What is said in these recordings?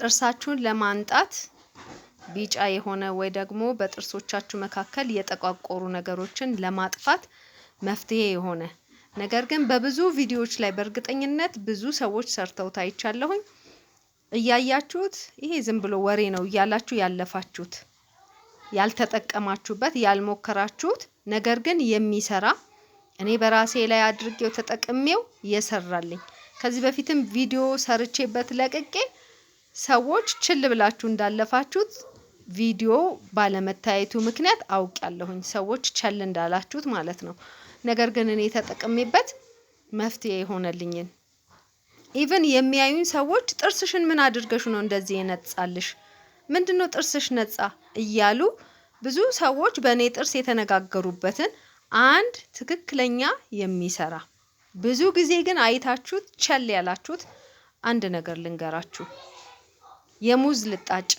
ጥርሳችሁን ለማንጣት ቢጫ የሆነ ወይ ደግሞ በጥርሶቻችሁ መካከል የጠቋቆሩ ነገሮችን ለማጥፋት መፍትሄ የሆነ ነገር ግን በብዙ ቪዲዮዎች ላይ በእርግጠኝነት ብዙ ሰዎች ሰርተው ታይቻለሁኝ። እያያችሁት ይሄ ዝም ብሎ ወሬ ነው እያላችሁ ያለፋችሁት፣ ያልተጠቀማችሁበት፣ ያልሞከራችሁት ነገር ግን የሚሰራ፣ እኔ በራሴ ላይ አድርጌው ተጠቅሜው የሰራልኝ፣ ከዚህ በፊትም ቪዲዮ ሰርቼበት ለቅቄ ሰዎች ችል ብላችሁ እንዳለፋችሁት ቪዲዮ ባለመታየቱ ምክንያት አውቄያለሁኝ። ሰዎች ቸል እንዳላችሁት ማለት ነው። ነገር ግን እኔ ተጠቅሜበት መፍትሄ የሆነልኝን፣ even የሚያዩኝ ሰዎች "ጥርስሽን ምን አድርገሽ ነው እንደዚህ የነጻልሽ? ምንድነው ጥርስሽ ነጻ?" እያሉ ብዙ ሰዎች በእኔ ጥርስ የተነጋገሩበትን አንድ ትክክለኛ የሚሰራ፣ ብዙ ጊዜ ግን አይታችሁት ቸል ያላችሁት አንድ ነገር ልንገራችሁ። የሙዝ ልጣጭ፣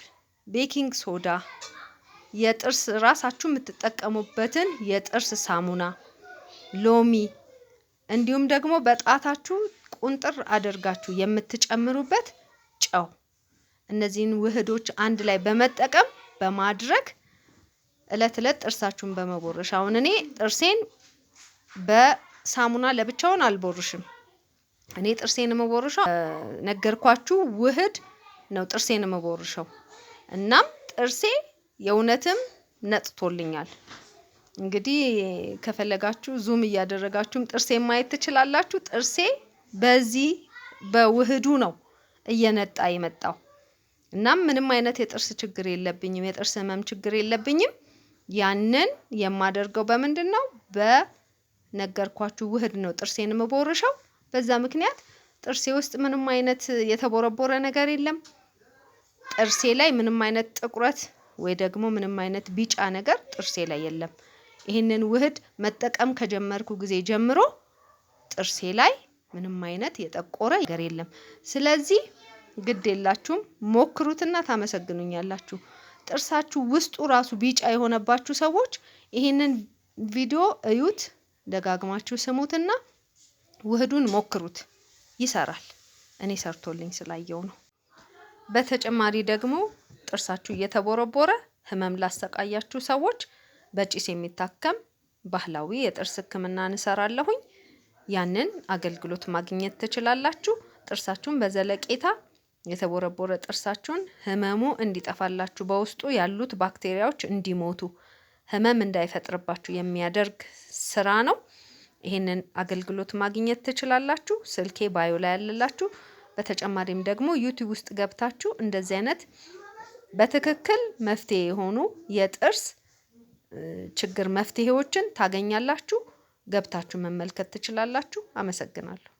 baking soda፣ የጥርስ ራሳችሁ የምትጠቀሙበትን የጥርስ ሳሙና፣ ሎሚ፣ እንዲሁም ደግሞ በጣታችሁ ቁንጥር አድርጋችሁ የምትጨምሩበት ጨው። እነዚህን ውህዶች አንድ ላይ በመጠቀም በማድረግ እለት እለት ጥርሳችሁን በመቦረሽ፣ አሁን እኔ ጥርሴን በሳሙና ለብቻውን አልቦርሽም። እኔ ጥርሴን የምቦርሸው ነገርኳችሁ ውህድ ነው ጥርሴን የምቦርሸው። እናም ጥርሴ የእውነትም ነጥቶልኛል። እንግዲህ ከፈለጋችሁ zoom እያደረጋችሁም ጥርሴን ማየት ትችላላችሁ። ጥርሴ በዚህ በውህዱ ነው እየነጣ የመጣው። እናም ምንም አይነት የጥርስ ችግር የለብኝም፣ የጥርስ ህመም ችግር የለብኝም። ያንን የማደርገው በምንድን ነው? በነገርኳችሁ ውህድ ነው ጥርሴን የምቦርሸው። በዛ ምክንያት ጥርሴ ውስጥ ምንም አይነት የተቦረቦረ ነገር የለም። ጥርሴ ላይ ምንም አይነት ጥቁረት ወይ ደግሞ ምንም አይነት ቢጫ ነገር ጥርሴ ላይ የለም። ይህንን ውህድ መጠቀም ከጀመርኩ ጊዜ ጀምሮ ጥርሴ ላይ ምንም አይነት የጠቆረ ነገር የለም። ስለዚህ ግድ የላችሁም፣ ሞክሩትና ታመሰግኑኛላችሁ። ጥርሳችሁ ውስጡ ራሱ ቢጫ የሆነባችሁ ሰዎች ይህንን ቪዲዮ እዩት፣ ደጋግማችሁ ስሙትና ውህዱን ሞክሩት። ይሰራል። እኔ ሰርቶልኝ ስላየው ነው። በተጨማሪ ደግሞ ጥርሳችሁ እየተቦረቦረ ህመም ላሰቃያችሁ ሰዎች በጭስ የሚታከም ባህላዊ የጥርስ ሕክምና እንሰራለሁኝ። ያንን አገልግሎት ማግኘት ትችላላችሁ። ጥርሳችሁን በዘለቄታ የተቦረቦረ ጥርሳችሁን ህመሙ እንዲጠፋላችሁ፣ በውስጡ ያሉት ባክቴሪያዎች እንዲሞቱ፣ ህመም እንዳይፈጥርባችሁ የሚያደርግ ስራ ነው። ይህንን አገልግሎት ማግኘት ትችላላችሁ። ስልኬ bio ላይ ያለላችሁ። በተጨማሪም ደግሞ YouTube ውስጥ ገብታችሁ እንደዚህ አይነት በትክክል መፍትሄ የሆኑ የጥርስ ችግር መፍትሄዎችን ታገኛላችሁ። ገብታችሁ መመልከት ትችላላችሁ። አመሰግናለሁ።